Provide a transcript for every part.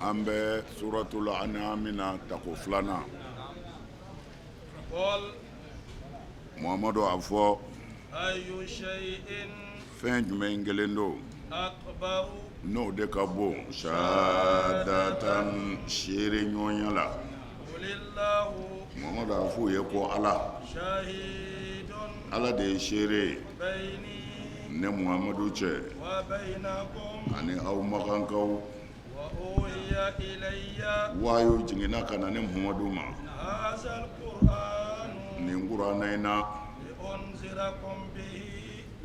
An bɛ suratul an'am na tako filanan. Muhamadu a fɔ, fɛn jumɛn kelen don n'o de ka bon shahadatan seere ɲɔgɔnya la? Muhamadu a f'u ye ko Ala, Ala de ye seere ye ne Muhamadu cɛ ani aw makankaw. Wahayu jiginna ka na ne Muhamadu ma nin kuranɛ in na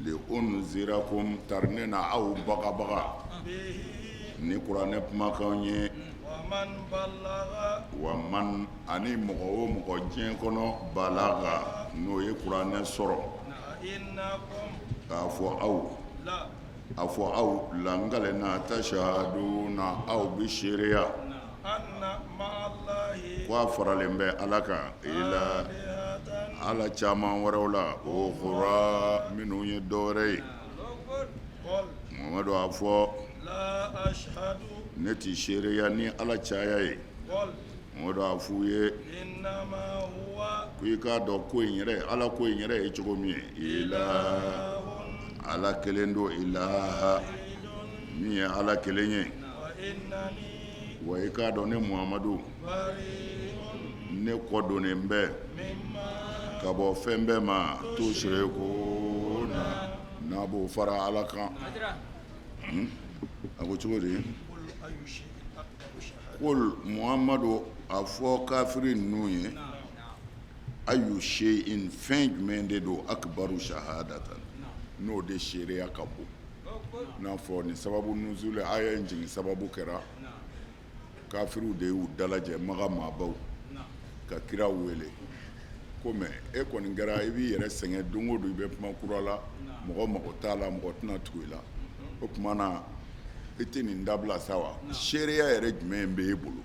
li unzirakum tari ne na aw bagabaga ni kuranɛ kumakan ye wa man ani mɔgɔ o mɔgɔ diɲɛ kɔnɔ balaga n'o ye kuranɛ sɔrɔ k'a fɔ aw A fɔ aw la n kalenna tashhaduna aw bɛ seereya ko a faralen bɛ Ala kan ila ala caman wɛrɛw la ukhra minnu ye dɔ wɛrɛ ye Muhamadu a fɔ ne tɛ seereya ni ala caya ye Muhamadu a f'u ye ko i k'a dɔn ko in yɛrɛ ala ko in yɛrɛ ye cogo min ye ila ala kelen don ilaha min ye ala kelen ye wa i k'a dɔn ne Muhamadu ne kɔ donnen bɛ ka bɔ fɛn bɛɛ ma tushrikuna n'a b'o fara ala kan a ko cogo di? Qul Muhamadu a fɔ kafiri ninnu ye ayu shay'in fɛn jumɛn de don akbaru shahadatan n'o de seereya ka bon n'a fɔ nin sababu nuzuli aya in jigin sababu kɛra kafiriw de y'u dalajɛ Makan maabaw ka kira wele ko mais e kɔni kɛra i b'i yɛrɛ sɛgɛn don o don i bɛ kuma kura la mɔgɔ mago t'a la mɔgɔ tɛna tugu i la o tuma na i tɛ nin dabila sa wa seereya yɛrɛ jumɛn bɛ e bolo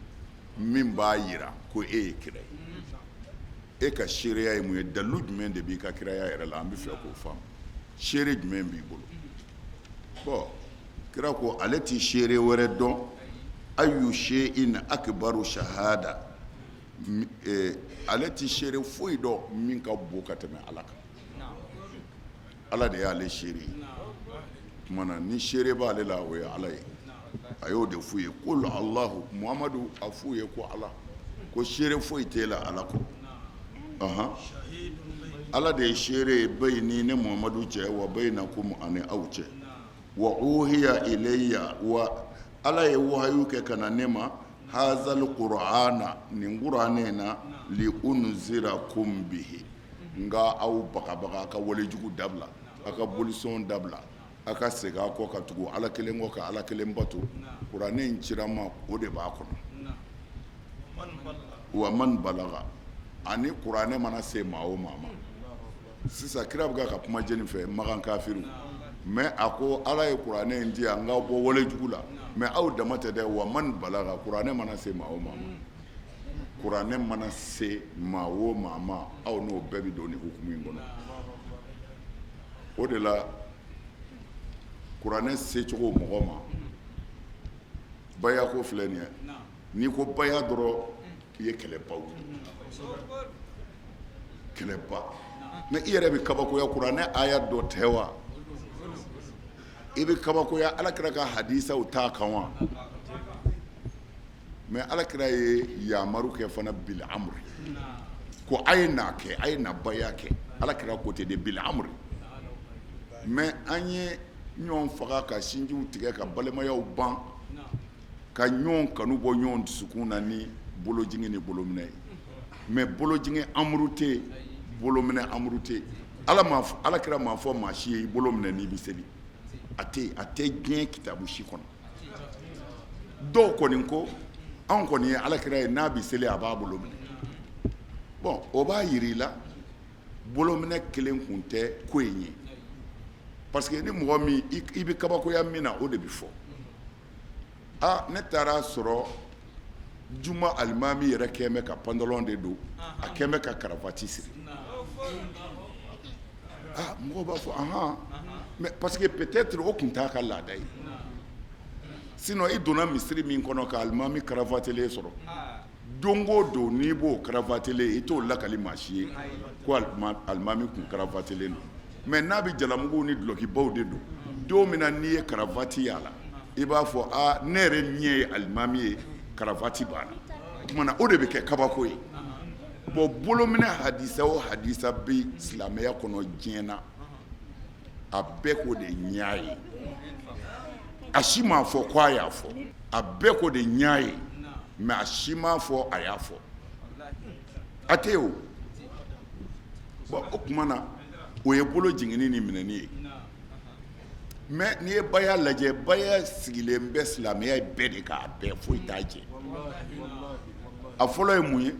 min b'a jira ko e ye kira ye e ka seereya ye mun ye dalilu jumɛn de b'i ka kiraya yɛrɛ la an bɛ fɛ k'o faamu seere jumɛn b'i bolo bon kira ko ale tɛ seere wɛrɛ dɔn ayu shay'in akbaru shahada ale tɛ seere foyi dɔn min ka bon ka tɛmɛ ala kan ala de y'ale seere ye tuma na ni seere b'ale la o ye ala ye a y'o de f'u ye qul alahu muhamadu a f'u ye ko ala ko seere foyi t'e la ala kɔ ɔhɔn ala de ye seere ye bayni ne muhamadu cɛ wa baynakum ani aw cɛ wa uhiya ilayya wa ala ye wahayu kɛ ka na ne ma hazal qur'ana nin kuranɛ in na li unzirakum bihi n ka aw bagabaga a ka walejugu dabila a ka bolisɔn dabila a ka segin a kɔ ka tugu ala kelen kɔ ka ala kelen bato kuranɛ in cira n ma o de b'a kɔnɔ wa man balaga ani kuranɛ mana se maa o maa ma sisan kira bɛ ka kuma jɔni fɛ makan kafiriw mais a ko ala ye kuranɛ in di yan n k'aw bɔ walejugu la mais aw dama tɛ dɛ wa man balaga kuranɛ mana se maa o maa ma kuranɛ mana se maa o maa ma aw n'o bɛɛ bɛ don nin hukumu in kɔnɔ o de la kuranɛ secogo mɔgɔ ma baya ko filɛ nin ye n'i ko baya dɔrɔn i ye kɛlɛba wuli kɛlɛba mais i yɛrɛ bɛ kabakoya kuranɛ aya dɔ tɛ wa i bɛ kabakoya ala kira ka hadisaw t'a kan wa mais ala kira ye yamaru kɛ fana bil amri ko a ye n'a kɛ a ye na baya kɛ ala kira ko ten de bil amri mais an ye ɲɔgɔn faga ka sinjiw tigɛ ka balimayaw ban ka ɲɔgɔn kanu bɔ ɲɔgɔn dusukun na ni bolojigin ni bolominɛ ye mais bolojigin amuru tɛ yen bolominɛ amuru tɛ yen ala kira m'a fɔ maa si ye i bolo minɛ n'i bɛ seli a tɛ a tɛ diɲɛ kitabu si kɔnɔ dɔw kɔni ko anw kɔni ye ala kira ye n'a bɛ seli a b'a bolo minɛ bon o b'a jira i la bolominɛ kelen kun tɛ ko in ye parce que ni mɔgɔ min i bɛ kabakoya min na o de bɛ fɔ aa ne taara sɔrɔ juma alimami yɛrɛ kɛn bɛ ka pantalon de don a kɛn bɛ ka karavati siri aa mɔgɔw b'a fɔ ahan mais parce que peut-être o tun t'a ka laada ye. Sinon i donna misiri min kɔnɔ ka alimami karafatelen sɔrɔ, don o don n'i b'o karafatelen i t'o lakali maa si ye ko alimami tun karafatelen don. Mais n'a bɛ jalamugu ni dulɔkibaw de don, don min na n'i ye karavati y'a la, i b'a fɔ aa ne yɛrɛ ɲɛ ye alimami ye karavati b'a la. O tuma na o de bɛ kɛ kabako ye. Bon bolominɛ hadisa o hadisa bɛ silamɛya kɔnɔ diɲɛ na, a bɛɛ ko de n y'a ye. A si m'a fɔ ko a y'a fɔ. A bɛɛ ko de n y'a ye, mais a si m'a fɔ a y'a fɔ. A tɛ o. Bon o tuma na o ye bolo jiginni ni minɛni ye. Mais n'i ye baya lajɛ, baya sigilen bɛ silamɛya bɛɛ de kan, a bɛɛ, foyi t'a jɛ. A fɔlɔ ye mun ye?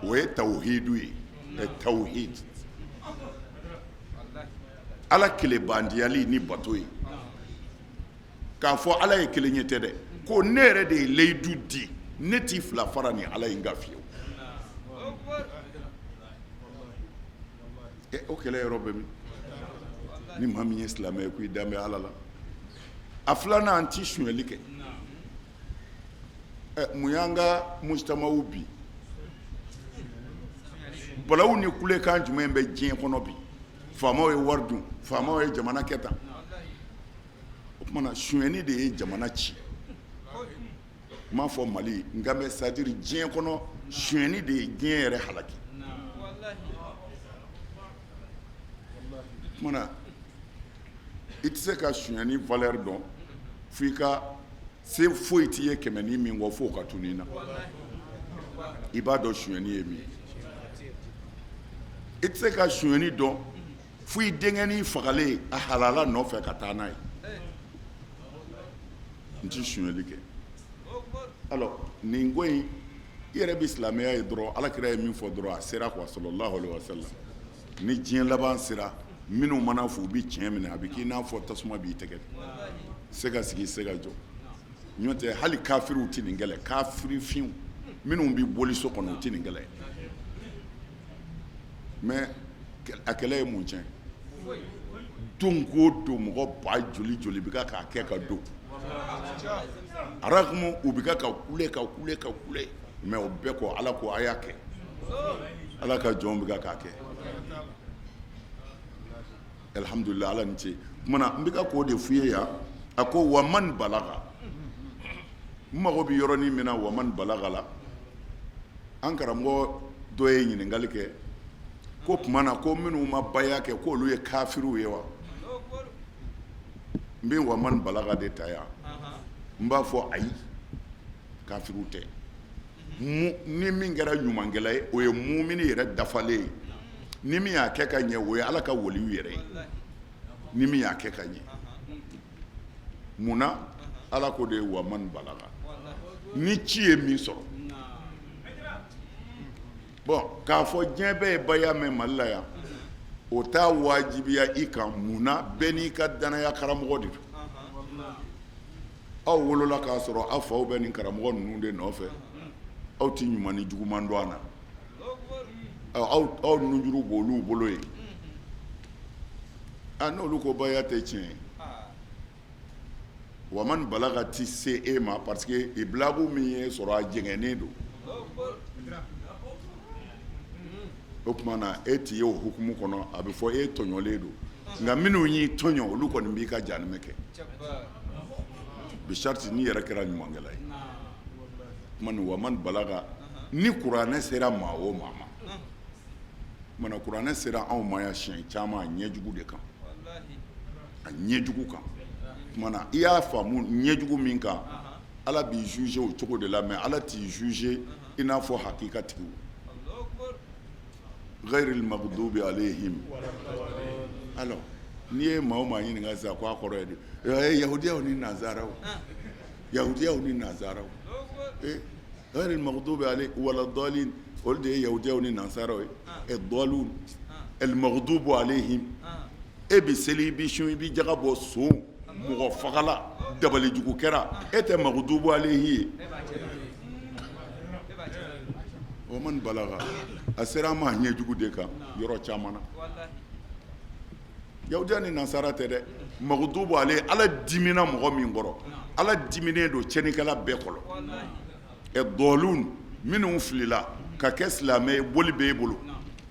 O ye tawhidu ye, tawhid. Ala kelebandiyali ni bato ye. K'a fɔ Ala ye kelen ye tɛ dɛ, ko ne yɛrɛ de ye layidu di, ne t'i fila fara ni Ala in kan fiyewu. O kɛlɛ yɔrɔ bɛ min? Ni maa min ye silamɛ ye ko i dan bɛ Ala la. A filanan, an tɛ sonyali kɛ. Mun y'an ka mujtamaw bi? Balawu ni kulekan jumɛn bɛ diɲɛ kɔnɔ bi? Faamaw ye wari dun, faamaw ye jamana kɛ tan. O tuma na sonyali de ye jamana ci. N m'a fɔ Mali, n kan bɛ c'est à dire diɲɛ kɔnɔ, sonyali de ye diɲɛ yɛrɛ halaki. O tuma na i tɛ se ka sonyali valeur dɔn fo i ka se foyi t'i ye kɛmɛnin min kɔ f'o ka tunun i na. I b'a dɔn sonyali ye min ye. I tɛ se ka sonyali dɔn fo i denkɛnin fagalen a halala nɔfɛ ka taa n'a ye. N tɛ sonyali kɛ. Alors nin ko in, i yɛrɛ bɛ silamɛya ye dɔrɔn, Ala kira ye min fɔ dɔrɔn a sera quoi sallallahu alaihi wa sallam. Ni diɲɛ laban sera, minnu mana fɔ u bɛ tiɲɛ minɛ, a bɛ k'i n'a fɔ tasuma b'i tɛgɛ. Se ka sigi, se ka jɔ. N'o tɛ hali kafiriw tɛ nin kɛlɛ, kafirifinw minnu bɛ boli so kɔnɔ, u tɛ nin kɛlɛ. Mais a kɛlɛ ye mun tiɲɛ? Don o don mɔgɔ ba joli joli bɛ ka k'a kɛ ka don. Arakumu u bɛ ka kule ka kule ka kule, mais o bɛɛ kɔ Ala ko a y'a kɛ. Ala ka jɔn bɛ ka k'a kɛ. Alihamudulila Ala ni ce. O tuma na n bɛ ka k'o de f'i ye yan. A ko wa man balaga. N mago bɛ yɔrɔnin min na wa man balaga la. An karamɔgɔ dɔ ye ɲininkali kɛ ko tuma na ko minnu ma baya kɛ k'olu ye kafiriw ye wa? N bɛ wa man balaga de ta yan. N b'a fɔ ayi, kafiriw tɛ. Ni min kɛra ɲumankɛla ye, o ye mumini yɛrɛ dafalen ye. Ni min y'a kɛ ka ɲɛ, o ye Ala ka waliyu yɛrɛ ye. Ni min y'a kɛ ka ɲɛ. Mun na? Ala ko de ye wa man balaga. Ni ci ye min sɔrɔ. Bon k'a fɔ diɲɛ bɛɛ ye baya mɛn Mali la yan, o t'a wajibiya i kan. Mun na? Bɛɛ n'i ka danaya karamɔgɔ de don. Aw wolola k'a sɔrɔ aw faw bɛ nin karamɔgɔ ninnu de nɔfɛ. Aw tɛ ɲuman ni juguman dɔn a na. Aw nunjuru b'olu bolo yen. A n'olu ko baya tɛ tiɲɛ ye. Wa man balaga tɛ se e ma parce que iblagu min ye sɔrɔ a jɛngɛnnen don. O tuma na e tɛ ye o hukumu kɔnɔ, a bɛ fɔ e tɔɲɔlen don. Nka minnu y'i tɔɲɔ, olu kɔni b'i ka jahanama kɛ. Bi sariti n'i yɛrɛ kɛra ɲumankɛla ye. Tuma ni wa man balaga ni kuranɛ sera maa o maa ma. Tuma kuranɛ sera anw ma yan siɲɛ caman a ɲɛjugu de kan. A ɲɛjugu kan. Tuma na i y'a faamu ɲɛjugu min kan, Ala b'i juger o cogo de la, mais Ala t'i juger i n'a fɔ hakika tigiw. Gayril magdubi alayhim. Alors n'i ye maa o maa ɲininka sisan ko a kɔrɔ ye di? Ee yahudiyaw ni nansaraw. Yahudiyaw ni nansaraw. Ee gayril magdubi alayhim wala dalin, olu de ye yahudiyaw ni nansaraw ye. Ɛ dalun el magdubu alayhim. E bɛ seli, i bɛ sun, i bɛ jaga bɔ, son, mɔgɔ fagala, dabalijugu kɛra, e tɛ magdubu alayhi ye. Wa man balaga a sera an ma ɲɛjugu de kan yɔrɔ caman na. Yahudiya ni nasara tɛ dɛ, magudubu ale, Ala dimina mɔgɔ min kɔrɔ, Ala diminen don tiɲɛnikɛla bɛɛ kɔrɔ. Ɛ dɔlun, minnu filila ka kɛ silamɛ ye, boli b'e bolo,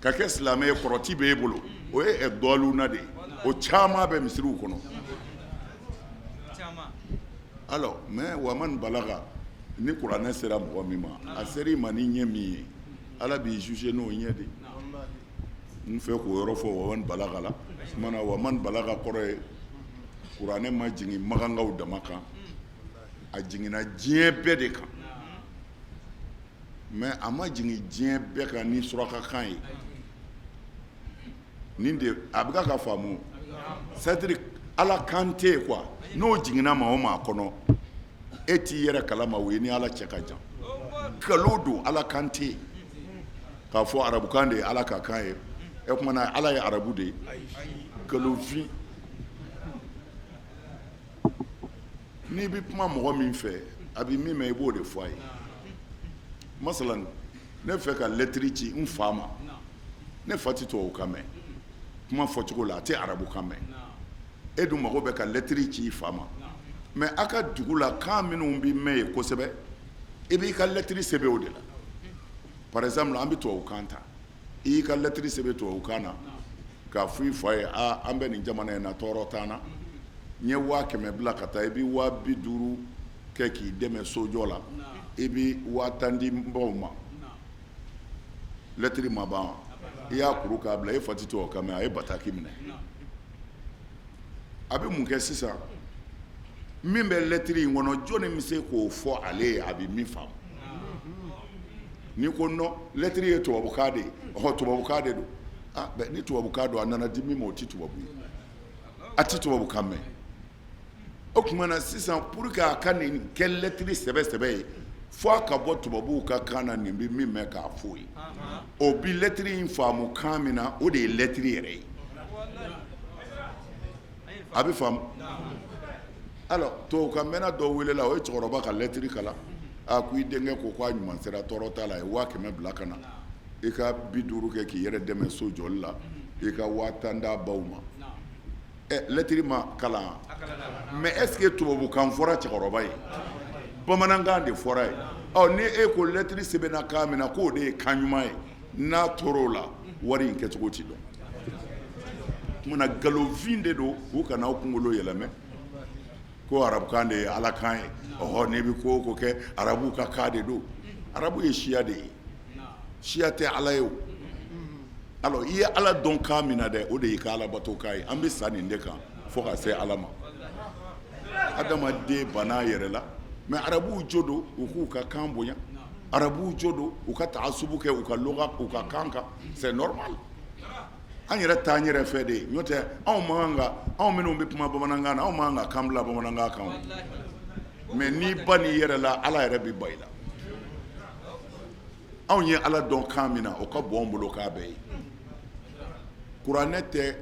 ka kɛ silamɛ ye, kɔrɔti b'e bolo, o ye ɛ dɔluna de ye. O caman bɛ misiriw kɔnɔ. Alors mais waman balaga, ni kuranɛ sera mɔgɔ min ma, a sera i ma ni ɲɛ min ye, Ala b'i juger n'o ɲɛ de ye. N fɛ k'o yɔrɔ fɔ waman balaga la. Kumana waman balaga kɔrɔ ye kuranɛ ma jigin makankaw dama kan, a jiginna diɲɛ bɛɛ de kan. Mais a ma jigin diɲɛ bɛɛ kan ni surakakan ye. Nin de a bɛ ka faamu, c'est à dire Ala kan tɛ yen quoi. N'o jiginna maa o maa kɔnɔ, e t'i yɛrɛ kalama, o ye ni Ala cɛ ka jan. Nkalon don, Ala kan tɛ yen. K'a fɔ arabukan de ye Ala ka kan ye, o tuma na Ala ye arabu de ye? Nkalonfin. N'i bɛ kuma mɔgɔ min fɛ, a bɛ min mɛn, i b'o de fɔ a ye. Masalan, ne fɛ ka lɛtiri ci n fa ma, ne fa tɛ tubabukan mɛn, kuma fɔcogo la a tɛ arabukan mɛn. E dun mago bɛ ka lɛtiri ci i fa ma, mais aw ka dugu la, kan minnu bɛ mɛn yen kosɛbɛ, i b'i ka lɛtiri sɛbɛn o de la. Par exemple, an bɛ tubabukan ta, i y'i ka lɛtiri sɛbɛn tubabukan na k'a fɔ i fa ye: aa, an bɛ nin jamana in na, tɔɔrɔ t'an na, n ye 100 000 bila ka taa, i bɛ 50 000 kɛ k'i dɛmɛ sojɔ la, i bɛ 10 000 di n baw ma. Lɛtiri ma ban, i y'a kuru k'a bila. E fa tɛ tubabukan mɛn, a ye bataki minɛ, a bɛ mun kɛ sisan? Min bɛ lɛtiri in kɔnɔ, jɔnni bɛ se k'o fɔ ale ye a bɛ min faamu? N'i ko non, lɛtiri ye tubabukan de ye, ɔhɔ, tubabukan de don. Ah, ni tubabukan don, a nana di min ma, o tɛ tubabu ye, a tɛ tubabukan mɛn. O tuma na sisan, pour que a ka nin kɛ lɛtiri sɛbɛ sɛbɛ ye, fo a ka bɔ tubabuw ka kan na, nin bɛ min mɛn k'a fɔ ye, o bi lɛtiri in faamu kan min na, o de ye lɛtiri yɛrɛ ye, a bɛ faamu. Alors tubabukan mɛnna dɔ welela, o ye cɛkɔrɔba ka lɛtiri kalan. A ko i denkɛ ko k'a ɲuman sera, tɔɔrɔ t'a la, a ye 100 000 bila ka na, i ka 50 kɛ k'i yɛrɛ dɛmɛ so jɔli la, i ka 10 000 d'a baw ma. Ɛ, lɛtiri ma kalan, mais est ce que tubabukan fɔra cɛkɔrɔba ye? Bamanankan de fɔra ye. Ɔ, ni e ko lɛtiri sɛbɛnna kan min na, k'o de ye kan ɲuman ye, n'a tor'o la, wari in kɛcogo ti dɔn. Kumana nkalonfin de don. U kana aw kunkolo yɛlɛmɛ ko arabukan de ye Ala kan ye. Ɔhɔ, n'i bɛ ko o ko kɛ, arabuw ka kan de don. Arabu ye siya de ye, siya tɛ Ala ye. O alors, i ye Ala dɔn kan min na dɛ, o de y'i ka Ala bato kan ye. An bɛ sa nin de kan fo ka se Ala ma. Adamaden banna a yɛrɛ la, mais arabuw jo don, u k'u ka kan bonya. Arabuw jo don, u ka taasubu kɛ u ka luga, u ka kan kan, c'est normal. An yɛrɛ t'an yɛrɛ fɛ de ye, n'o tɛ anw man kan ka, anw minnu bɛ kuma bamanankan na, anw man kan ka kan bila bamanankan kan. Mais n'i ba n'i yɛrɛ la, Ala yɛrɛ bɛ ba i la. Anw ye Ala dɔn kan min na, o ka bon anw bolo k'a bɛɛ ye. Kuranɛ tɛ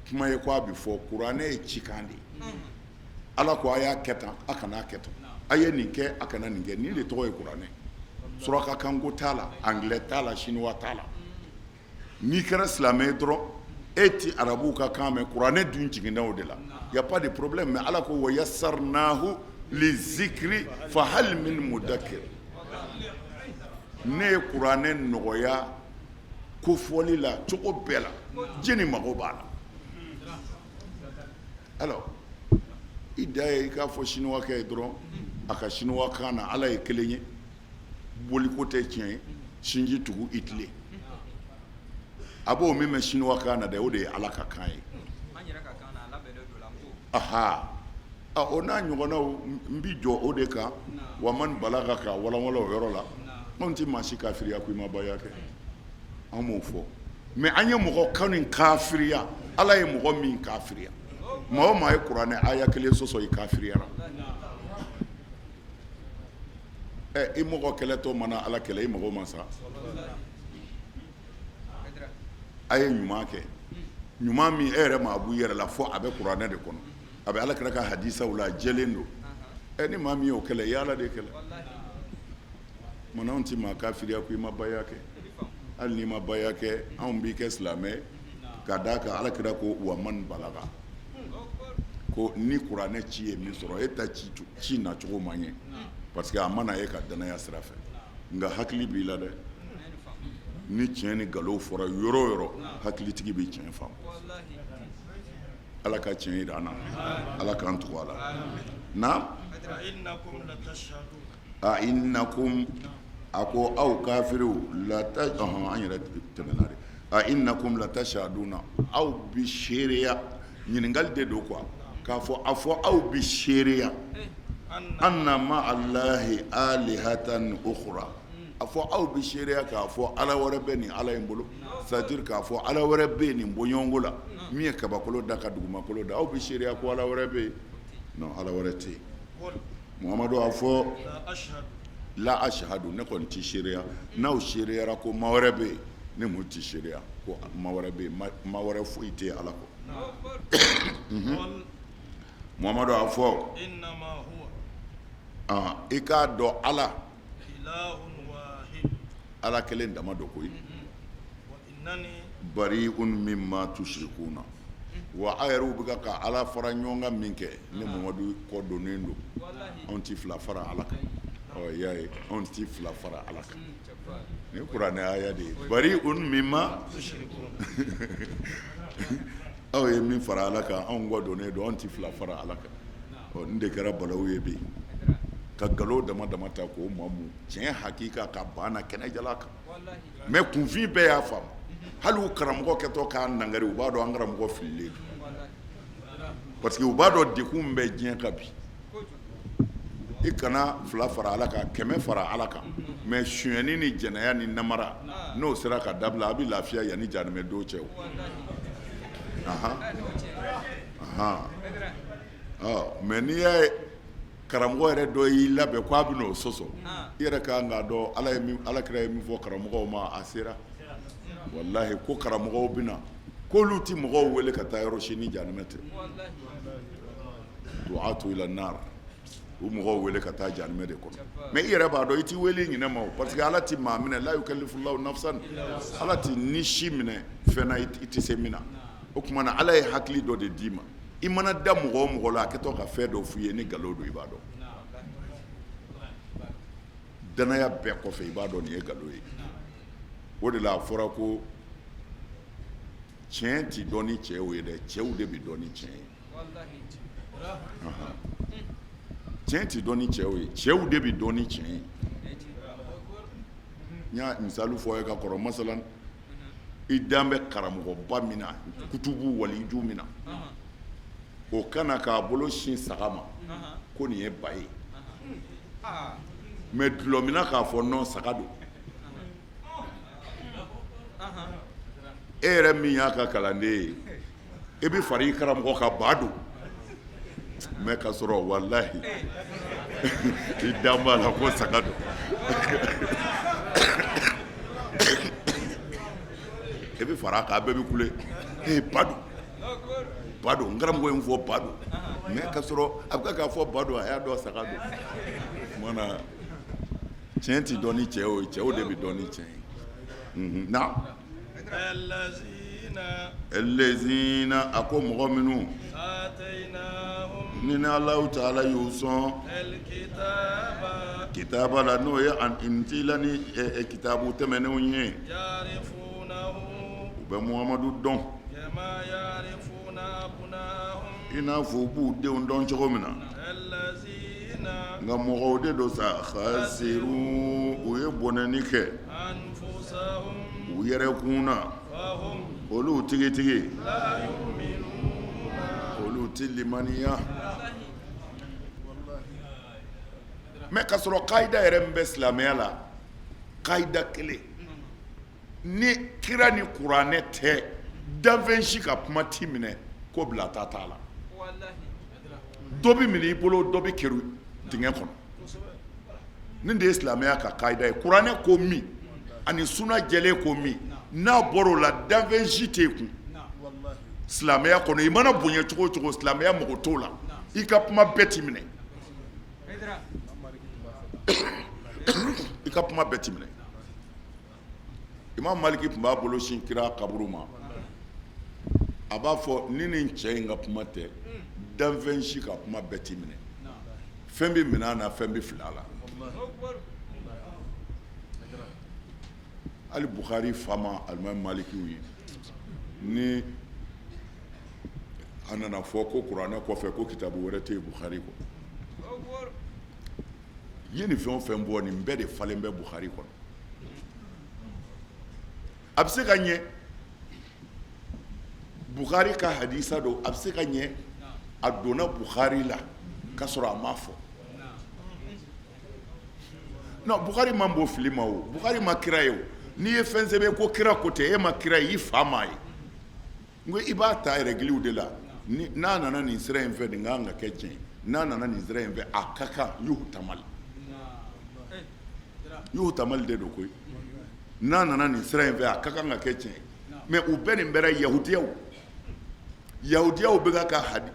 kuma ye ko a bɛ fɔ, kuranɛ ye cikan de ye. Ala ko a y'a kɛ tan, a kana kɛ tan, a ye nin kɛ, a kana nin kɛ. Nin de tɔgɔ ye kuranɛ. Surakakanko t'a la, anglais t'a la, chinois t'a la. N'i kɛra silamɛ ye dɔrɔn, e ti arabuw ka kan mɛn, kuranɛ dun jiginna o de la, y a pas de problème. Mais Ala ko wa yassarnahu lizikri fa hal min mudakir. Ne ye kuranɛ nɔgɔya kofɔli la cogo bɛɛ la, jɛni mago b'a la. Alors i da ye i k'a fɔ chinois kɛ ye dɔrɔn, a ka chinois kan na, Ala ye kelen ye, boliko tɛ tiɲɛ ye, sinji tugu i tile. A b'o min mɛn chinois kan na dɛ, o de ye Ala ka kan ye. Aha, o n'a ɲɔgɔnnaw, n bi jɔ o de kan. Wa man balaga ka walanwala o yɔrɔ la. Anw tɛ maa si kafiriya ko i ma baya kɛ, an m'o fɔ. Mais an ye mɔgɔ kan nin kafiriya, Ala ye mɔgɔ min kafiriya, maa o maa ye kuranɛ aya kelen sɔsɔ, i kafiriyara. Ɛ, i mɔgɔ kɛlɛtɔ mana Ala kɛlɛ, i mɔgɔ ma sa. A ye ɲuman kɛ, ɲuman min e yɛrɛ ma a b'u yɛrɛ la, fɔ a bɛ kuranɛ de kɔnɔ, a bɛ Ala kira ka hadisaw la, a jɛlen don. Ɛ, ni maa min y'o kɛlɛ, i ye Ala de kɛlɛ. Munna anw tɛ maa kafiriya ko i ma baya kɛ? Hali n'i ma baya kɛ, anw b'i kɛ silamɛ. Ka d'a kan Ala kira ko wa man balaga ko ni kuranɛ ci ye min sɔrɔ e ta ci nacogo ma ɲɛ parce que a ma na e ka danaya sira fɛ nka hakili b'i la dɛ ni tiɲɛ ni nkalon fɔra yɔrɔ o yɔrɔ hakilitigi bɛ tiɲɛ faamu Ala ka tiɲɛ jira an na Ala k'an tugu a la naam a innakum a ko aw kafiriw la an yɛrɛ tɛmɛna de a innakum latashaduna aw bɛ seereya ɲininkali de don quoi k'a fɔ a fɔ aw bɛ seereya anna ma allahi alihatan ukhra a fɔ aw bɛ seereya k'a fɔ ala wɛrɛ bɛ nin ala in bolo c'est à dire k'a fɔ ala wɛrɛ bɛ nin bɔɲɔgɔnko la min ye kabakolo da ka dugumakolo da aw bɛ seereya ko ala wɛrɛ bɛ yen non ala wɛrɛ tɛ yen Muhamadu a fɔ la ashhadu ne kɔni tɛ seereya n'aw seereyara ko ma wɛrɛ bɛ yen ne mu tɛ seereya ko ma wɛrɛ bɛ yen ma wɛrɛ foyi tɛ ala kɔ Muhamadu a fɔ i k'a dɔn ala ala kelen dama don koyi bari'un mimma tushrikuna wa aw yɛrɛw bɛ ka ala fara ɲɔgɔn kan min kɛ ne Mamadu kɔ donnen don anw tɛ fila fara ala kan ɔ y'a ye anw tɛ fila fara ala kan nin kuranɛ aya de ye bari'un mimma aw ye min fara ala kan anw kɔ donnen don anw tɛ fila fara ala kan ɔ nin de kɛra balawu ye bi ka nkalon dama dama ta k'o mamu tiɲɛ hakika ka ban na kɛnɛjalan kan mais kunfin bɛɛ y'a faamu hali u karamɔgɔ kɛtɔ k'a nangari u b'a dɔn an karamɔgɔ fililen parce que u b'a dɔn degun bɛ diɲɛ kan bi i kana fila fara ala kan kɛmɛ fara ala kan mais sonyɛni ni jɛnɛya ni namara n'o sera ka dabila a bɛ lafiya yanni jahanamɛ don cɛ mais n'i y'a ye karamɔgɔ yɛrɛ dɔ y'i labɛn k'a bɛ n'o sɔsɔ i yɛrɛ ka kan k'a dɔn ala ala kira ye min fɔ karamɔgɔw ma a sera walahi ko karamɔgɔw bɛ na k'olu tɛ mɔgɔw wele ka taa yɔrɔ si ni jahanamɛ tɛ du'atu ila nar u mɔgɔw wele ka taa jahanamɛ de kɔnɔ mais i yɛrɛ b'a dɔn i t'i wele ɲinɛ ma parce que ala tɛ maa minɛ la yukallifullahu nafsan ala tɛ ni si minɛ fɛn na i tɛ se min na o tuma na ala ye hakili dɔ de d'i ma i mana da mɔgɔ o mɔgɔ la a kɛtɔ ka fɛn dɔ f'i ye ni nkalon don i b'a dɔn danaya bɛɛ kɔfɛ i b'a dɔn nin ye nkalon ye o de la a fɔra ko tiɲɛ tɛ dɔn ni cɛw ye dɛ cɛw de bɛ dɔn ni tiɲɛ ye tiɲɛ tɛ dɔn ni cɛw ye cɛw de bɛ dɔn ni tiɲɛ ye n y'a misali fɔ ye ka kɔrɔ masalan i dan bɛ karamɔgɔba min na kutubu waliju min na o ka na k'a bolo sin saga ma ko nin ye ba ye mais dɔlɔminna k'a fɔ non saga don e yɛrɛ min y'a ka kalanden ye e bɛ fara i karamɔgɔ kan ba don mais ka sɔrɔ walahi i dan b'a la ko saga don e bɛ fara a kan a bɛɛ bɛ kule ee ba don ba don n karamɔgɔ ye n fɔ ba don mais ka sɔrɔ a bɛ k'a fɔ ba don a y'a dɔn saga don tuma na tiɲɛ tɛ dɔn ni cɛw ye cɛw de bɛ dɔn ni tiɲɛ ye na Lezina a ko mɔgɔ minnu ni Alahu taala y'u sɔn kitaba la n'o ye injila ni kitabu tɛmɛnenw ye u bɛ Muhamadu dɔn i n'a fɔ u b'u denw dɔn cogo min na nka mɔgɔw de don sa khasiru u ye bɔnɛni kɛ u yɛrɛ kun na olu tigitigi olu tɛ limaniya mais ka sɔrɔ kayida yɛrɛ min bɛ silamɛya la kayida kelen ni kira ni kuranɛ tɛ danfɛn si ka kuma ti minɛ ko bila ta t'a la dɔ bɛ minɛ i bolo dɔ bɛ kɛrun dingɛ kɔnɔ nin de ye silamɛya ka kayida ye kuranɛ ko min ani suna jɛlen ko min n'a bɔra o la danfɛn si tɛ yen kun silamɛya kɔnɔ i mana bonya cogo o cogo silamɛya mago t'o la i ka kuma bɛɛ ti minɛ i ka kuma bɛɛ ti minɛ Imam Maliki tun b'a bolo sin kira kaburu ma. A b'a fɔ ni nin cɛ in ka kuma tɛ, danfɛn si ka kuma bɛɛ tɛ minɛ. Fɛn bɛ minɛ a na, fɛn bɛ fili a la. Hali Bukhari fa ma alimami Malikiw ye ni a nana fɔ ko kuranɛ kɔfɛ ko kitabu wɛrɛ tɛ yen Bukhari kɔ. I ye nin fɛn o fɛn bɔ, nin bɛɛ de falen bɛ Bukhari kɔnɔ. A bɛ se ka ɲɛ Bukhari ka hadisa don, a bɛ se ka ɲɛ a donna Bukhari la ka sɔrɔ a ma fɔ. Non, Bukhari man bon fili ma o, Bukhari ma kira ye o. N'i ye fɛn sɛbɛn ko kira ko tɛ, e ma kira ye, i fa m'a ye. N ko i b'a ta règles de la. N'a nana nin sira in fɛ, nin ka kan ka kɛ tiɲɛ ye. N'a nana nin sira in fɛ, a ka kan yuhtamali. Yuhtamali de don koyi. N'a nana nin sira in fɛ, a ka kan ka kɛ tiɲɛ ye. Mais u bɛɛ nin bɛra yahudiyaw. Yahudiyaw bɛ ka hadi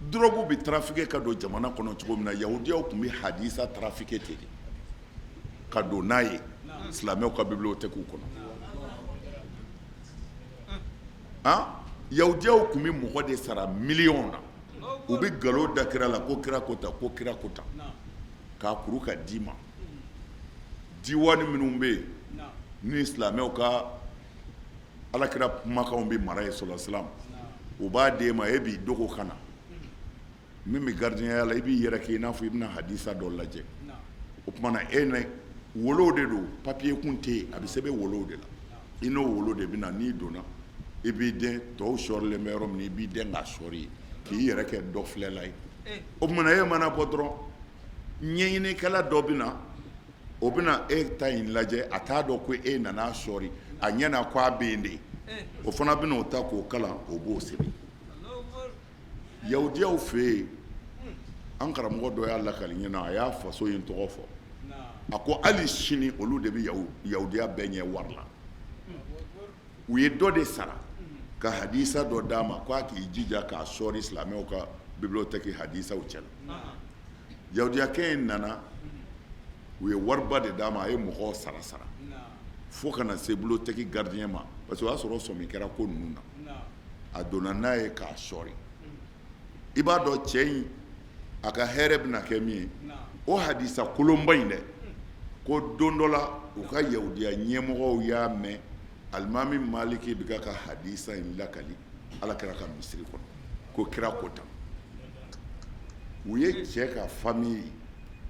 drogue bɛ trafiquer ka don jamana kɔnɔ cogo min na, yahudiyaw tun bɛ hadisa trafiquer ten de ka don n'a ye silamɛw ka bibliothèque kɔnɔ. Han, yahudiyaw tun bɛ mɔgɔ de sara miliyɔn na, u bɛ nkalon da kira la ko kira ko tan, ko kira ko tan, k'a kuru ka d'i ma. Diwani minnu bɛ yen ni silamɛw ka alakira kumakanw bɛ mara yen sɔlɔ salam, u b'a d'e ma, e b'i dogo ka na. Min bɛ gardien la, i b'i yɛrɛ kɛ i n'a fɔ i bɛna hadisa dɔ lajɛ. O tuma na e na wolow de don, papier kun tɛ yen, a bɛ sɛbɛn wolow de la. I n'o wolo de bɛ na, n'i donna i b'i dɛn, tɔw sɔrilen bɛ yɔrɔ min, i b'i dɛn k'a sɔri yen, k'i yɛrɛ kɛ dɔ filɛla ye. O tuma na e mana bɔ dɔrɔn, ɲɛɲinikɛla dɔ bɛ na, o bɛna e ta in lajɛ, a t'a dɔn ko e nana sɔri, a ɲɛ na ko a bɛ yen de. O fana bɛna o ta k'o kalan, o b'o sɛbɛn. Yahudiyaw fɛ yen, an karamɔgɔ dɔ y'a lakali n ɲɛna, a y'a faso in tɔgɔ fɔ, a ko hali sini olu de bɛ yahudiya bɛɛ ɲɛ wari la. U ye dɔ de sara ka hadisa dɔ d'a ma k'a k'i jija k'a sɔri silamɛw ka bibliothèque hadisaw cɛ la. Yahudiyakɛ in nana, u ye wariba de d'a ma, a ye mɔgɔw sara sara fo ka na se bibliothèque gardien ma, parce que o y'a sɔrɔ sɔmi kɛra ko ninnu na. A donna n'a ye k'a sɔri. I b'a dɔn cɛ in a ka hɛrɛ bɛna kɛ min ye, o hadisa kolonba in dɛ, ko don dɔ la u ka yahudiya ɲɛmɔgɔw y'a mɛn alimami Maliki bɛ ka hadisa in lakali ala kira ka misiri kɔnɔ, ko kira ko tan. U ye cɛ ka famille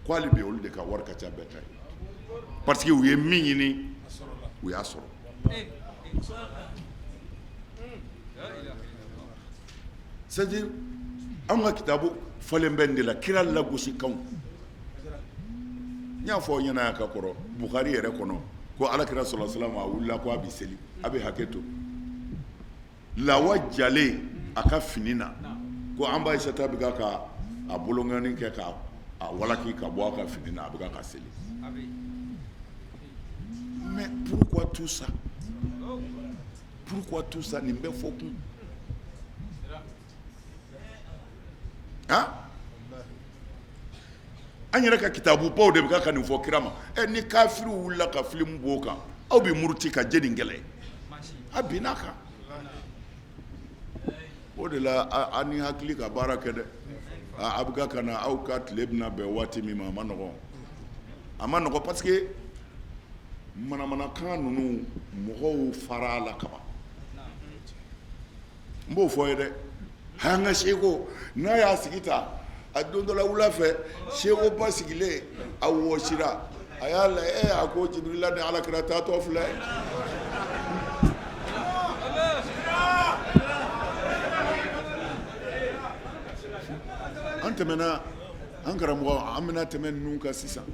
ko hali bi olu de ka wari ka ca bɛɛ ta ye, parce que u ye min ɲini u y'a sɔrɔ. C'est à dire anw ka kitabu falen bɛ de la kira lagosi kan. N y'a fɔ aw ɲɛna yan ka kɔrɔ, Bukhari yɛrɛ kɔnɔ, ko ala kira sɔlɔ salam a wulila ko a bɛ seli, a bɛ hakɛ to, lawa jalen a ka fini na, ko an ba Ayisata bɛ ka a bolonkɔni kɛ ka a walaki ka bɔ a ka fini na, a bɛ ka seli. Mais pourquoi tout ça? Pourquoi tout ça? Nin bɛɛ fɔ kun, han, an yɛrɛ ka kitabubaw de bɛ ka nin fɔ kira ma. Ɛ, ni kafiriw wulila ka film b'o kan, aw bɛ muruti ka jɛni kɛlɛ, a binna kan. O de la an ni hakili ka baara kɛ dɛ. A bɛ ka na aw ka tile bɛna bɛn waati min ma, a ma nɔgɔn, a ma nɔgɔn, parce que manamanakan ninnu mɔgɔw fara a la kaban. N b'o fɔ ye dɛ. An ka seko n'a y'a sigi ta a don dɔ la wula fɛ, sekoba sigilen a wɔsira, a y'a la ɛ, a ko Jibirila ni ala kira taatɔ filɛ. An tɛmɛna, an karamɔgɔ, an bɛna tɛmɛ ninnu kan sisan.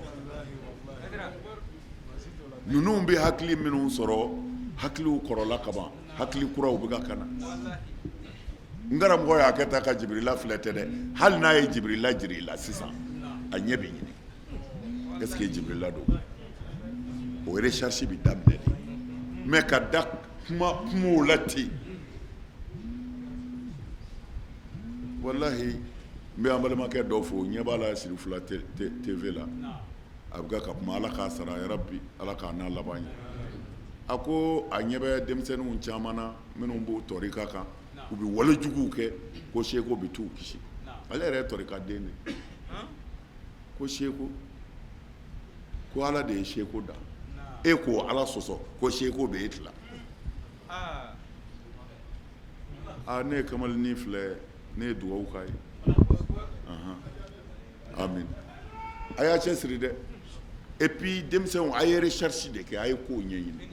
Ninnu bɛ hakili minnu sɔrɔ, hakiliw kɔrɔla kaban, hakili kuraw bɛ ka na. N karamɔgɔ y'a kɛ ta ka Jibirila filɛ tɛ dɛ, hali n'a ye Jibirila jira i la sisan, a ɲɛ bɛ ɲini est ce que Jibirila don. O recherche bɛ daminɛ de, mais ka da kuma kumaw la ten. Walahi, n bɛ an balimakɛ dɔ fo, ɲɛ b'a la Sirifila TV la, a bɛ ka kuma, Ala k'a sara yarabi, Ala k'a n'a laban ye. A ko a ɲɛ bɛ denmisɛnninw caman na minnu b'o tɔrika kan. U bɛ wale juguw kɛ ko seko bɛ t'u kisi. Ale yɛrɛ ye tɔrika den de ye. Ko seko, ko Ala de ye seko da, e k'o Ala sɔsɔ ko seko bɛ e tila. Aa ne ye kamalennin filɛ, ne ye dugawu k'a ye. Amin. A y'a cɛ siri dɛ. Et puis denmisɛnw a ye recherche de kɛ, a ye kow ɲɛɲini.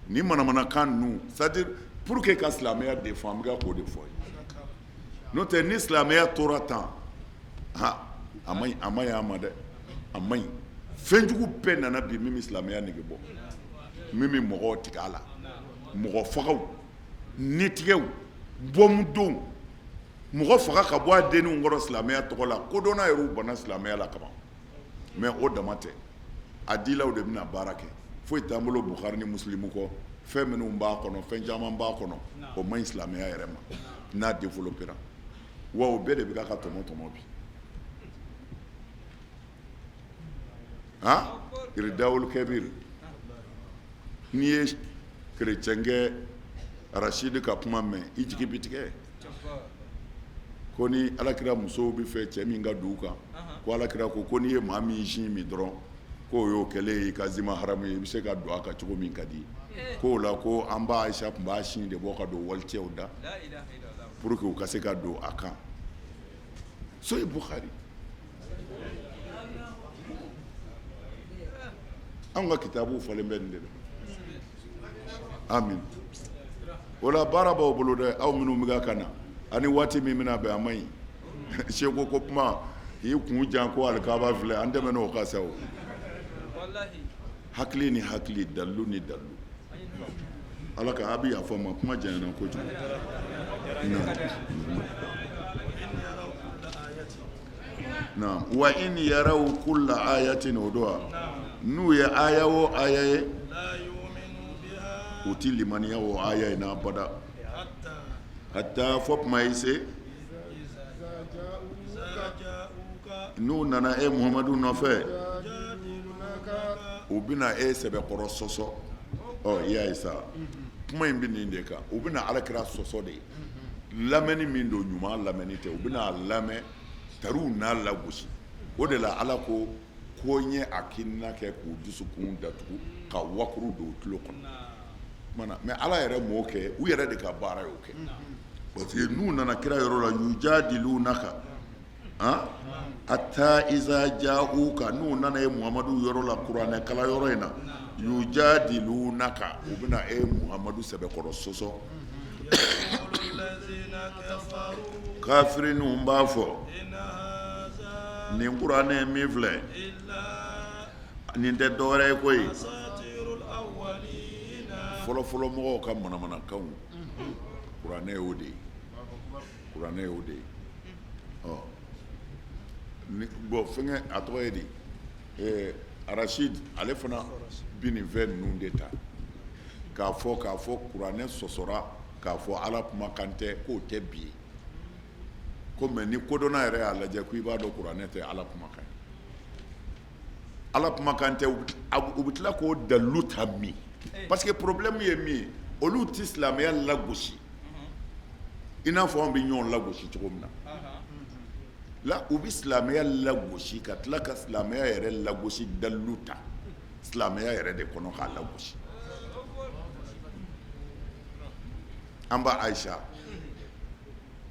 Ni manamanakan ninnu, c'est à dire pour que ka silamɛya défend an bɛ k'o de fɔ ye. N'o tɛ ni silamɛya tora tan, ha a man ɲi, a man ɲi a ma dɛ, a man ɲi. Fɛnjugu bɛɛ nana bi min bɛ silamɛya nege bɔ, min bɛ mɔgɔw tigɛ a la, mɔgɔ fagaw, nitigɛw, bɔmudonw, mɔgɔ faga ka bɔ a denninw kɔrɔ silamɛya tɔgɔ la, kodɔnna yɛrɛw banna silamɛya la kaban. Mais o dama tɛ, a dilaw de bɛna baara kɛ. Foyi t'an bolo Bukhari ni Musilimu kɔ, fɛn minnu b'a kɔnɔ, fɛn caman b'a kɔnɔ, o man ɲi silamɛya yɛrɛ ma n'a développera. Wa o bɛɛ de bɛ ka tɔmɔ tɔmɔ bi. Han, Iridawul Kɛbir, n'i ye kerecɛnkɛ Arasidi ka kuma mɛn, i jigi bɛ tigɛ. Ko ni alakira musow bɛ fɛ cɛ min ka don u kan, ko alakira ko ko n'i ye maa min sin min dɔrɔn, k'o y'o kɛlen ye i ka zima haramu ye, i bɛ se ka don a kan cogo min ka di ye. K'o la ko an ba Ayisa tun b'a sin de bɔ ka don walicɛw da pour que u ka se ka don a kan. Sahih Bukhari. Anw ka kitabuw falen bɛ nin de la. Amin. O la baara b'aw bolo dɛ, aw minnu bɛ ka na, ani waati min bɛna bɛn, a man ɲi. Seko ko kuma k'i kun jan ko alikaba filɛ, an tɛmɛn'o o kan sa o. Hakili ni hakili, dalilu ni dalilu. Ala ka a bɛ yafa n ma, kuma janyana kojugu. Wa in yaraw kulla ayatin, o don wa, n'u ye aya o aya ye, u tɛ limaniya o aya in na abada, hatta fo tuma i se n'u nana e Muhamadu nɔfɛ, u bɛna e sɛbɛkɔrɔ sɔsɔ. Ɔ i y'a ye sa, kuma in bɛ nin de kan, u bɛna alakira sɔsɔ de ye. Lamɛnni min don, ɲuman lamɛnni tɛ, u bɛna a lamɛn tariw n'a lagosi. O de la Ala ko ko n ye a kinina kɛ k'u dusukun datugu ka wakuru don u tulo kɔnɔ. Mais Ala yɛrɛ m'o kɛ, u yɛrɛ de ka baara y'o kɛ. Parce que n'u nana kira yɔrɔ la, yujadilunaka hatta iza ja'uka, n'u nana e Muhamadu yɔrɔ la kuranɛ kalan yɔrɔ in na, yujadilunaka, u bɛna e Muhamadu sɛbɛkɔrɔ sɔsɔ. Kafirininw b'a fɔ nin kuranɛ min filɛ nin tɛ dɔwɛrɛ ye koyi, fɔlɔfɔlɔ mɔgɔw ka manamanakanw, kuranɛ y'o de ye, kuranɛ y'o de ye. Ɔ bon, fɛnkɛ a tɔgɔ ye di, Arasidi, ale fana bi nin fɛn ninnu de ta k'a fɔ kuranɛ sɔsɔra, k'a fɔ Ala kumakan tɛ, k'o tɛ bi ye ko. Mais ni kodɔnna yɛrɛ y'a lajɛ ko i b'a dɔn kuranɛ tɛ Ala kumakan ye, Ala kumakan tɛ. U bɛ tila k'o dalilu ta min, parce que problème ye min ye, olu tɛ silamɛya lagosi i n'a fɔ anw bɛ ɲɔgɔn lagosi cogo min na la. U bɛ silamɛya lagosi ka tila ka silamɛya yɛrɛ lagosi dalilu ta silamɛya yɛrɛ de kɔnɔ k'a lagosi. An ba Ayisa,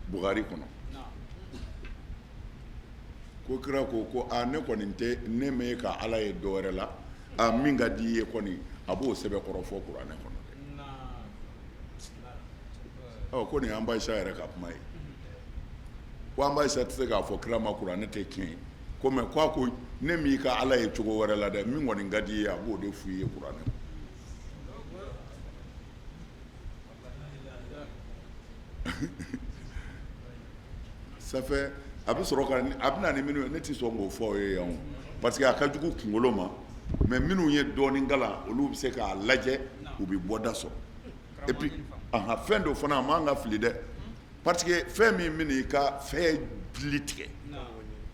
Buhari kɔnɔ, ko kira ko ko aa ne kɔni tɛ ne ma e ka Ala ye dɔwɛrɛ la, a min ka di i ye kɔni, a b'o sɛbɛkɔrɔ fɔ kuranɛ kɔnɔ dɛ. Ɔ ko nin y'an ba Ayisa yɛrɛ ka kuma ye, ko an ba Ayisa tɛ se k'a fɔ kira ma kuranɛ tɛ tiɲɛ ye ko, mais ko a ko ne m'i ka Ala ye cogo wɛrɛ la dɛ, min kɔni ka di i ye, a b'o de f'i ye kuranɛ kɔnɔ. Ça fait a bɛ sɔrɔ ka a bɛ na ni minnu ye, ne tɛ sɔn k'o fɔ aw ye yan parce que a ka jugu kunkolo ma. Mais minnu ye dɔɔnin kalan, olu bɛ se k'a lajɛ, u bɛ bɔda sɔrɔ. Et puis ahan, fɛn dɔ fana, a man ka fili dɛ, parce que fɛn min bɛ i ka fɛn dili tigɛ,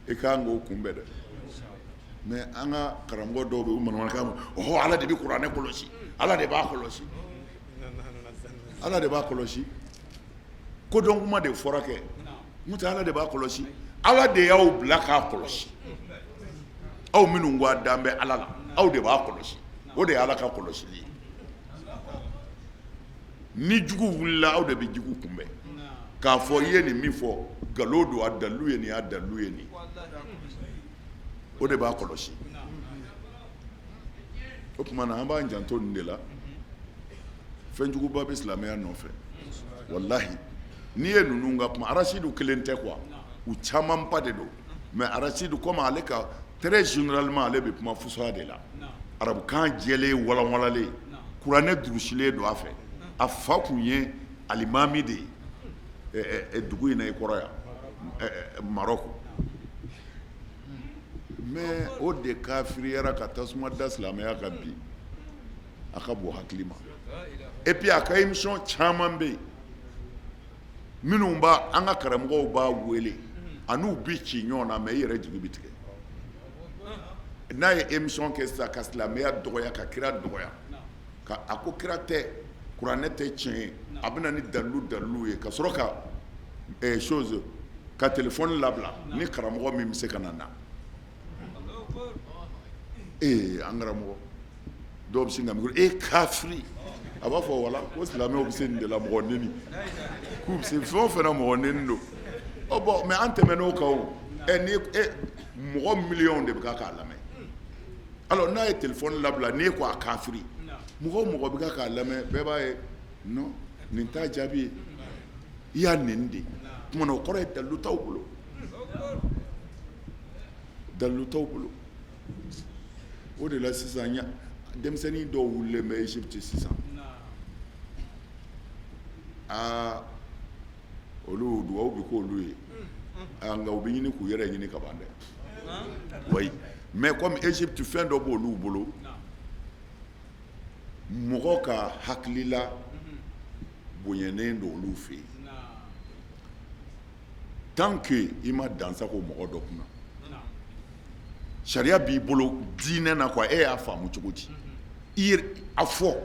i ka kan k'o kunbɛn dɛ. Mais an ka karamɔgɔ dɔw bɛ yen, u manamanakan mɛn, ɔhɔ, Ala de bɛ kuranɛ kɔlɔsi, Ala de b'a kɔlɔsi, Ala de b'a kɔlɔsi. Kodɔn kuma de fɔra kɛ, n'o tɛ Ala de b'a kɔlɔsi. Ala de y'aw bila k'a kɔlɔsi. Aw minnu ko a dan bɛ Ala la, aw de b'a kɔlɔsi. O de ye Ala ka kɔlɔsili ye. Ni jugu wulila, aw de bɛ jugu kunbɛn k'a fɔ i ye nin min fɔ, nkalon don, a dalilu ye nin, a dalilu ye nin. O de b'a kɔlɔsi. O tuma na an b'an janto nin de la. Fɛnjuguba bɛ silamɛya nɔfɛ, walahi. N'i ye ninnu ka kuma, Arasidu kelen tɛ quoi, u camanba de don. Mais Arasidu, comme ale ka très généralement ale bɛ kuma fusaha de la, arabukan jɛlen, walanwalalen, kuranɛ durusilen don a fɛ. A fa tun ye alimami de ye dugu in na i kɔrɔ yan, Marɔku. Mais o de kafiriyara ka tasuma da silamɛya kan bi. A ka bon hakili ma. Et puis a ka émission caman bɛ yen minnu b'a, an ka karamɔgɔw b'a wele, a n'u bɛ ci ɲɔgɔn na, mais i yɛrɛ jigi bɛ tigɛ n'a ye émission kɛ sisan ka silamɛya dɔgɔya, ka kira dɔgɔya, ka a ko kira tɛ, kuranɛ tɛ tiɲɛ ye. A bɛ na ni dalilu dalilu ye ka sɔrɔ ka chose ka téléphone labila ni karamɔgɔ min bɛ se ka na na. Ee, an karamɔgɔ dɔw bɛ sin ka micro, e kafiri. A b'a fɔ wala ko silamɛw bɛ se nin de la, mɔgɔ neni, k'u bɛ se fɛn o fɛn na, mɔgɔ neni don. Ɔ bon, mais an tɛmɛn'o kan o. Ɛ, ni e mɔgɔ miliyɔn de bɛ k'a lamɛn, alors n'a ye téléphone labila, n'e ko a kafiri, mɔgɔ o mɔgɔ bɛ k'a lamɛn, bɛɛ b'a ye non, nin t'a jaabi ye, i y'a neni de. Tuma na o kɔrɔ ye dalilu t'aw bolo, dalilu t'aw bolo. O de la sisan denmisɛnnin dɔw wulilen bɛ Égypte sisan. Aa, olu, dugawu bɛ k'olu ye, nka u bɛ ɲini k'u yɛrɛ ɲini ka ban dɛ. Oui, mais comme Égypte fɛn dɔ b'olu bolo, mɔgɔ ka hakilila bonyanen don olu fɛ yen. Tant que i ma dansago mɔgɔ dɔ kunna, sariya b'i bolo diinɛ na quoi. E y'a faamu cogo di? I a fɔ.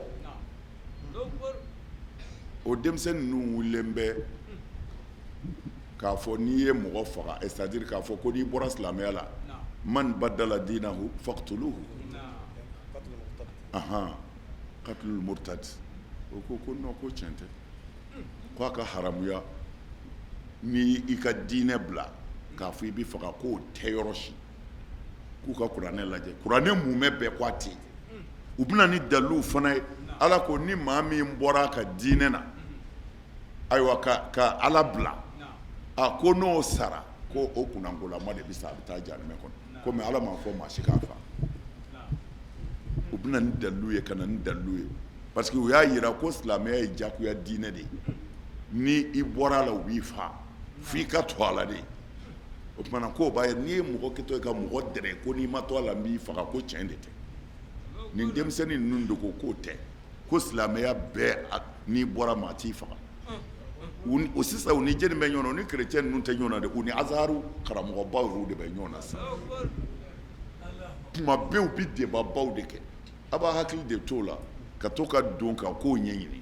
O denmisɛnnin ninnu wulilen bɛ k'a fɔ n'i ye mɔgɔ faga, c'est à dire k'a fɔ ko n'i bɔra silamɛya la, man badala dinahu faqtuluhu, ahan, qatlul murtad. O ko ko non, ko tiɲɛ tɛ, ko a ka haramuya ni i ka diinɛ bila k'a fɔ i bɛ faga, k'o tɛ yɔrɔ si. K'u ka kuranɛ lajɛ, kuranɛ mumɛ bɛɛ ko a tɛ yen. U bɛna ni daliluw fana ye. Ala ko ni maa min bɔra a ka diinɛ na, ayiwa, ka Ala bila, a ko n'o sara, ko o kunnankolama de bɛ sa, a bɛ taa jahanamɛ kɔnɔ. Komi Ala m'a fɔ maa si k'a fa. U bɛna ni dalilu ye, ka na ni dalilu ye, parce que u y'a jira ko silamɛya ye jagoya diinɛ de ye. Ni i bɔra a la, u b'i fa, f'i ka to a la de. O tuma na k'o b'a ye n'i ye mɔgɔ kɛtɔ ye ka mɔgɔ dɛrɛ ko n'i ma to a la n b'i faga, ko tiɲɛ de tɛ. Nin denmisɛnnin ninnu de ko k'o tɛ, ko silamɛya bɛɛ, n'i bɔra, maa t'i faga. O sisan, u ni jɛni bɛ ɲɔgɔn na? U ni chrétien ninnu tɛ ɲɔgɔn na dɛ, u ni Azaharu karamɔgɔbaw yɛrɛw de bɛ ɲɔgɔn na sisan. Tuma bɛɛ u bɛ débat baw de kɛ. A b'a hakili de t'o la ka to ka don ka kow ɲɛɲini,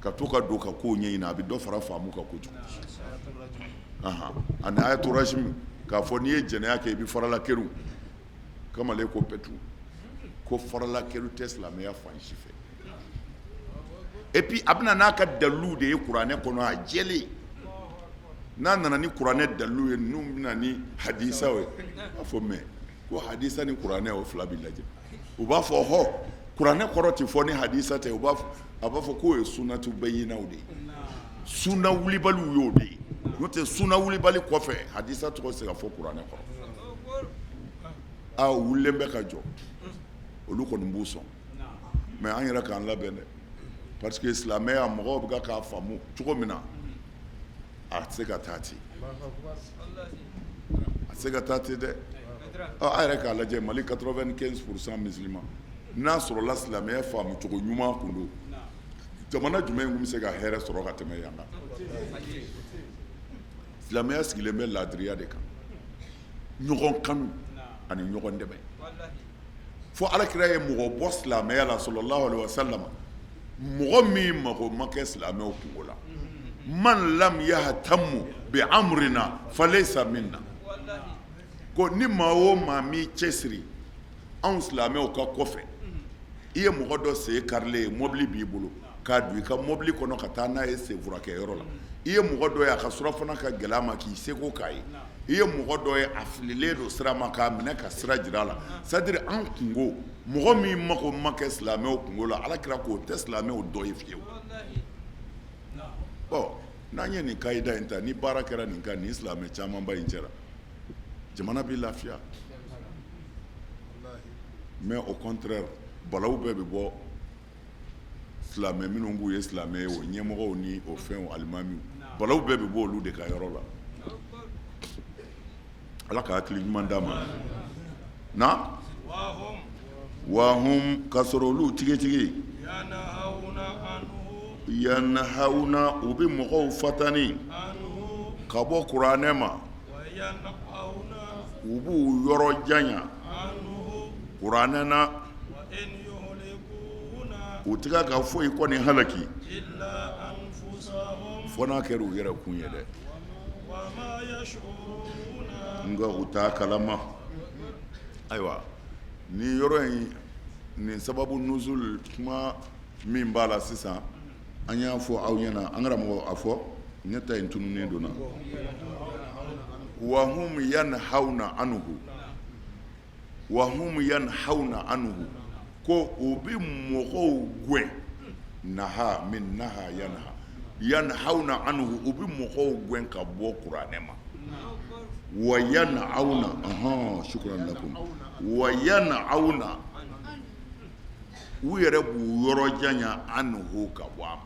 ka to ka don ka kow ɲɛɲini. A bɛ dɔ fara faamu kan kojugu. Ani ayatu rajim, k'a fɔ n'i ye jɛnɛya kɛ, i bɛ farala keru. Kamalen ko pɛtu ko farala keru tɛ silamɛya fan si fɛ. Et puis a bɛna n'a ka daliluw de ye kuranɛ kɔnɔ, a jɛlen. N'a nana ni kuranɛ dalilu ye, ninnu bɛna ni hadisaw ye. A fɔ mais ko hadisa ni kuranɛ, o fila bɛ lajɛ. U b'a fɔ hɔ, kuranɛ kɔrɔ tɛ fɔ ni hadisa tɛ. U b'a fɔ, a b'a fɔ k'o ye sunatu bayinaw de ye, suna wulibaliw y'o de ye. N'o tɛ, suna wulibali kɔfɛ, hadisa tɔgɔ se ka fɔ kuranɛ kɔrɔ. Aa, u wulilen bɛ ka jɔ, olu kɔni b'u sɔn. Mais an yɛrɛ k'an labɛn dɛ, parce que silamɛya, mɔgɔw bɛ k'a faamu cogo min na, a tɛ se ka taa ten, a tɛ se ka taa ten dɛ. A yɛrɛ k'a lajɛ, Mali 95% musulman, n'a sɔrɔla silamɛya faamu cogo ɲuman kun don, jamana jumɛn tun bɛ se ka hɛrɛ sɔrɔ ka tɛmɛ yan kan? Silamɛya sigilen bɛ laadiriya de kan, ɲɔgɔn kanu ani ɲɔgɔn dɛmɛ. Fo Alakira ye mɔgɔ bɔ silamɛya la, sallallahu alaihi wasallam, mɔgɔ min mako ma kɛ silamɛw kungo la. Man lam yahtamu bi amrina falaysa minna. Ko ni maa o maa m'i cɛsiri anw silamɛw ka kɔfɛ, i ye mɔgɔ dɔ sen karilen ye, mobili b'i bolo k'a don i ka mobili kɔnɔ ka taa n'a ye senfurakɛyɔrɔ la, i ye mɔgɔ dɔ ye a ka surafana ka gɛlɛn a ma k'i seko k'a ye, i ye mɔgɔ dɔ ye a fililen don sira ma k'a minɛ ka sira jira a la, c'est à dire an kunko, mɔgɔ min mako ma kɛ silamɛw kunko la, ala kira k'o tɛ silamɛw dɔ ye fiyewu. Ɔ n'an ye nin kayida in ta, ni baara kɛra nin kan nin silamɛ camanba in cɛra, jamana bɛ lafiya. Mais au contraire, balawu bɛɛ bɛ bɔ silamɛ minnu k'u ye silamɛ ye, o ɲɛmɔgɔw ni o fɛnw alimamiw, balawu bɛɛ bɛ bɔ olu de ka yɔrɔ la. Ala ka hakili ɲuman d'an ma. Na wahum, ka sɔrɔ olu tigitigi, yanhawna, u bɛ mɔgɔw fatani ka bɔ kuranɛ ma, u b'u yɔrɔ janya kuranɛ na, u tɛ ka ka foyi kɔni halaki fo n'a kɛra u yɛrɛ kun ye dɛ, nka u t'a kalama. Ayiwa, nin yɔrɔ in, nin sababu nuzul kuma min b'a la sisan, an y'a fɔ aw ɲɛna, an karamɔgɔ a fɔ ne ta in tununnen donna. Wahum yanhawna anhu, wahum yanhawna anhu, ko u bɛ mɔgɔw gɛn, naha min naha yanha, yanhawna anhu, u bɛ mɔgɔw gɛn ka bɔ kuranɛ ma. Wa yanawna, ɔhɔn, shukran lakum, wa yanawna, u yɛrɛ b'u yɔrɔ janya, anhu, ka bɔ a ma.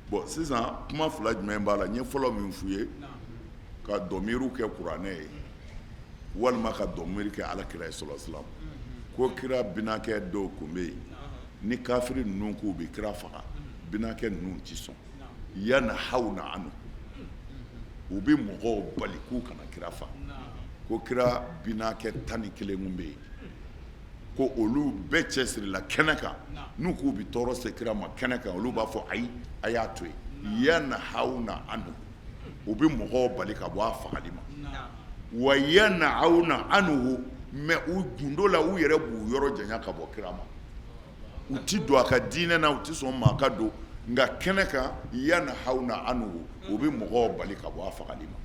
Bon, sisan kuma fila jumɛn b'a la? N ye fɔlɔ min f'u ye, ka dɔmiru kɛ kuranɛ ye walima ka dɔmiri kɛ ala kira ye sɔlɔ salam. Ko kira binakɛ dɔw tun bɛ yen, ni kafiri ninnu k'u bɛ kira faga, binakɛ ninnu tɛ sɔn. Yanhawna anhu, u bɛ mɔgɔw bali k'u kana kira faga. Ko kira binakɛ 11 tun bɛ yen, ko olu bɛɛ cɛsirila kɛnɛ kan, n'u k'u bɛ tɔɔrɔ se kira ma kɛnɛ kan, olu b'a fɔ ayi, a y'a to yen. Yanhawna anhu, u bɛ mɔgɔw bali ka bɔ a fagali ma. Wa yanawna anhu, mais u gundo la, u yɛrɛ b'u yɔrɔ janya ka bɔ kira ma, u ti don a ka diinɛ na, u ti sɔn maa ka don. Nka kɛnɛ kan, yanhawna anhu, u bɛ mɔgɔw bali ka bɔ a fagali ma.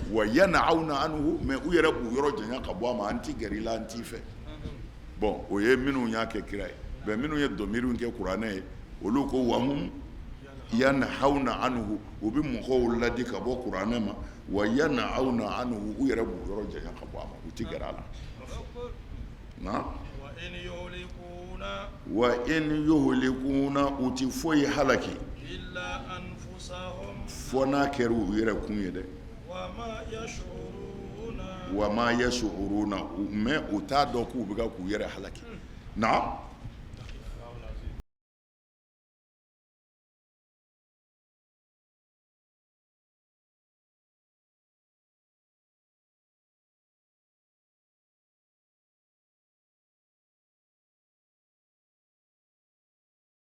Wa yanawna anhu, mais u yɛrɛ b'u yɔrɔ janya ka bɔ a ma, an ti gɛrɛ i la, an t'i fɛ. Bon, o ye minnu y'a kɛ kira ye. Mais minnu ye dɔmiriw kɛ kuranɛ ye, olu ko wahum yanhawna anhu, u bɛ mɔgɔw ladi ka bɔ kuranɛ ma. Wa yanawna anhu, u yɛrɛ b'u yɔrɔ janya ka bɔ a ma, u ti gɛrɛ a la. Na wa in yuhlikuna, u ti foyi halaki fo n'a kɛra u yɛrɛ kun ye dɛ. Wa ma yashuruna, mais u t'a dɔn k'u bɛ ka k'u yɛrɛ halaki. Na.